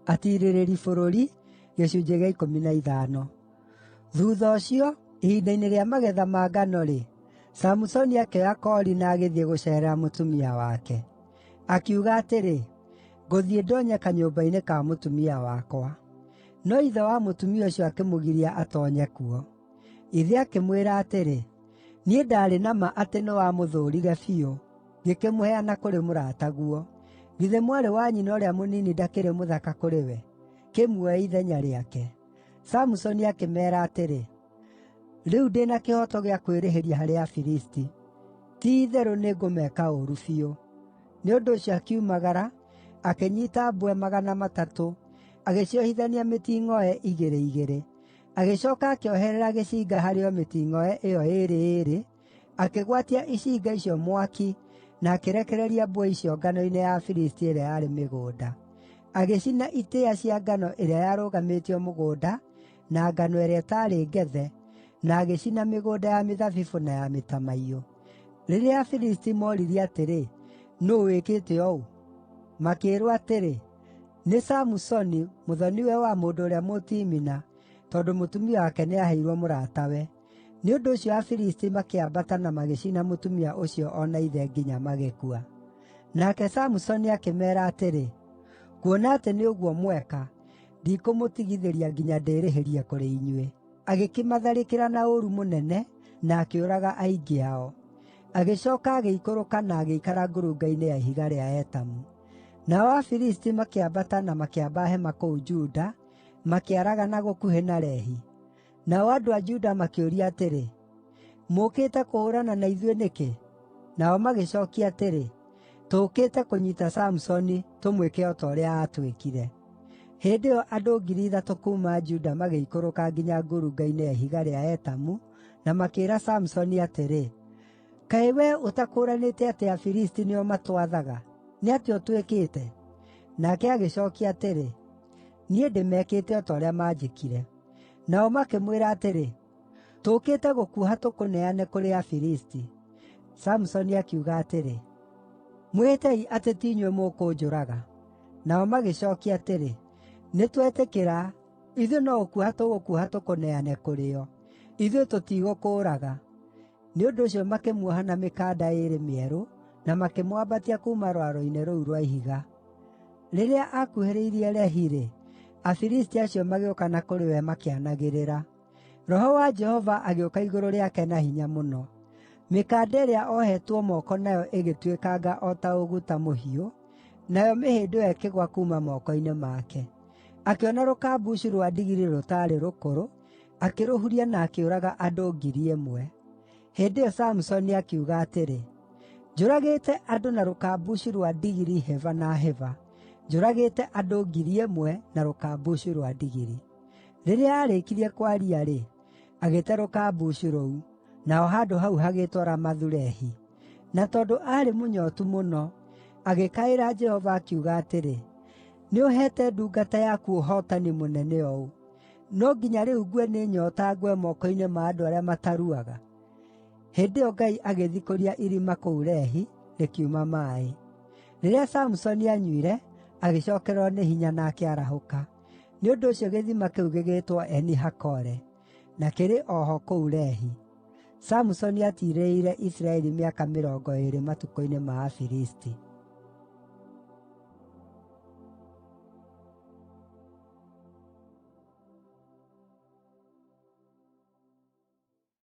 Atiirĩrĩri Bũrũri. Thuutha ũcio, ihinda-inĩ rĩa magetha ma ngano-rĩ, Samusoni akĩoya koori na agĩthiĩ gũceerera mũtumia wake. Akiuga atĩrĩ, “Ngũthiĩ ndonye kanyũmba-inĩ ka mũtumia wakwa.” No ithe wa mũtumia ũcio akĩmũgiria atoonye kuo. Ithe akĩmwĩra atĩrĩ, “Niĩ ndaarĩ na ma atĩ nĩwamũthũũrire biũ, ngĩkĩmũheana kũrĩ mũrataguo. Githĩ mwarĩ wa nyina ũrĩa mũnini ndakĩrĩ mũthaka kũrĩ we? Kĩmuoe ithenya rĩake.” Samusoni akĩmeera atĩrĩ, “Rĩu ndĩ na kĩhooto gĩa kwĩrĩhĩria harĩ Afilisti. Ti-itherũ nĩngũmeka ũũru biũ.” Nĩ ũndũ ũcio akiumagara, akĩnyiita mbwe 300, agĩciohithania mĩting'oe igĩrĩ igĩrĩ. Agĩcooka akĩoherera gĩcinga harĩ o mĩting'oe ĩyo ĩĩrĩ ĩĩrĩ, akĩgwatia icinga icio mwaki na akĩrekereria mbwe icio ngano-inĩ ya Afilisti ĩrĩa yarĩ mĩgũnda. Agĩcina itĩĩa cia ngano ĩrĩa yarũgamĩtio mũgũnda na ngano ĩrĩa ĩtaarĩ ngethe, na agĩcina mĩgũnda ya mĩthabibũ na ya mĩtamaiyũ. Rĩrĩa Afilisti mooririe atĩrĩ, “Nũũ wĩkĩte ũũ?” Makĩĩrwo atĩrĩ, “Nĩ Samusoni, mũthoni-we wa mũndũ ũrĩa Mũtimina, tondũ mũtumia wake nĩaheirwo mũratawe.” Nĩ ũndũ ũcio Afilisti makĩambata na magĩcina mũtumia ũcio o na ithe nginya magĩkua. Nake Samusoni akĩmeera atĩrĩ, “Kuona atĩ nĩ ũguo mweka, ndikũmũtigithĩria nginya ndĩĩrĩhĩrie kũrĩ inyuĩ.” Agĩkĩmatharĩkĩra na ũũru mũnene, na akĩũraga aingĩ ao. Agĩcooka agĩikũrũka na agĩikara ngurunga-inĩ ya ihiga rĩa Etamu. Nao Afilisti makĩambata na makĩamba hema kũu Juda, makĩaragana gũkuhĩ na Lehi. Nao andũ a Juda makĩũria atĩrĩ, “Mũũkĩte kũhũũrana na ithuĩ nĩkĩ?” Nao magĩcookia atĩrĩ, “Tũũkĩte kũnyiita Samusoni, tũmwĩke o ta ũrĩa aatwĩkire.” Hĩndĩ ĩyo andũ 3,000 kuuma Juda magĩikũrũka nginya ngurunga-inĩ ya ihiga rĩa Etamu, na makĩĩra Samusoni atĩrĩ, “Kaĩ wee ũtakũũranĩte atĩ Afilisti nĩo matwathaga? Nĩ atĩa ũtwĩkĩte?” Nake agĩcookia atĩrĩ, “Niĩ ndĩmekĩte o ta ũrĩa maanjĩkire.” Nao makĩmwĩra atĩrĩ, “Tũũkĩte gũkuoha tũkũneane kũrĩ Afilisti.” Samusoni akiuga atĩrĩ, “Mwĩhĩtei atĩ ti inyuĩ mũkũnjũraga.” Nao magĩcookia atĩrĩ, “Nĩtwetĩkĩra, ithuĩ no gũkuoha tũgũkuoha tũkũneane kũrĩ o. Ithuĩ tũtigũkũũraga.” Nĩ ũndũ ũcio makĩmuoha na mĩkanda ĩĩrĩ mĩerũ na makĩmwambatia kuuma rwaro-inĩ rũu rwa ihiga. Rĩrĩa aakuhĩrĩirie Lehi-rĩ, Afilisti acio magĩũka na kũrĩ we makĩanagĩrĩra. Roho wa Jehova agĩũka igũrũ rĩake na hinya mũno. Mĩkanda ĩrĩa oohetwo moko nayo ĩgĩtuĩkanga o ta ũguta mũhiũ, nayo mĩhĩndo ĩyo ĩkĩgũa kuuma moko-inĩ make. Akĩona rũkambucu rwa ndigiri rũtaarĩ rũkũrũ, akĩrũhuria na akĩũraga andũ 1,000. Hĩndĩ ĩyo Samusoni akiuga atĩrĩ, “Njũragĩte andũ na rũkambucu rwa ndigiri hĩba na hĩba; njũragĩte andũ 1,000 na rũkambucu rwa ndigiri.” Rĩrĩa aarĩkirie kwaria-rĩ, agĩte rũkambucu rũu. Naho handũ hau hagĩĩtwo Ramathu-Lehi. Na tondũ aarĩ mũnyootu mũno, agĩkaĩra Jehova, akiuga atĩrĩ, “Nĩũheete ndungata yaku ũhootani mũnene ũũ. No nginya rĩu ngue nĩ nyoota ngwe moko-inĩ ma andũ arĩa mataruaga?” Hĩndĩ ĩyo Ngai agĩthikũria irima kũu Lehi, rĩkiuma maaĩ. Rĩrĩa Samusoni aanyuire, agĩcookererwo nĩ hinya na akĩarahũka. Nĩ ũndũ ũcio gĩthima kĩu gĩgĩtwo Eni-Hakore, na kĩrĩ o ho kũu Lehi. Samusoni aatiirĩrĩire Isiraeli mĩaka 20 matukũ-inĩ ma Afilisti.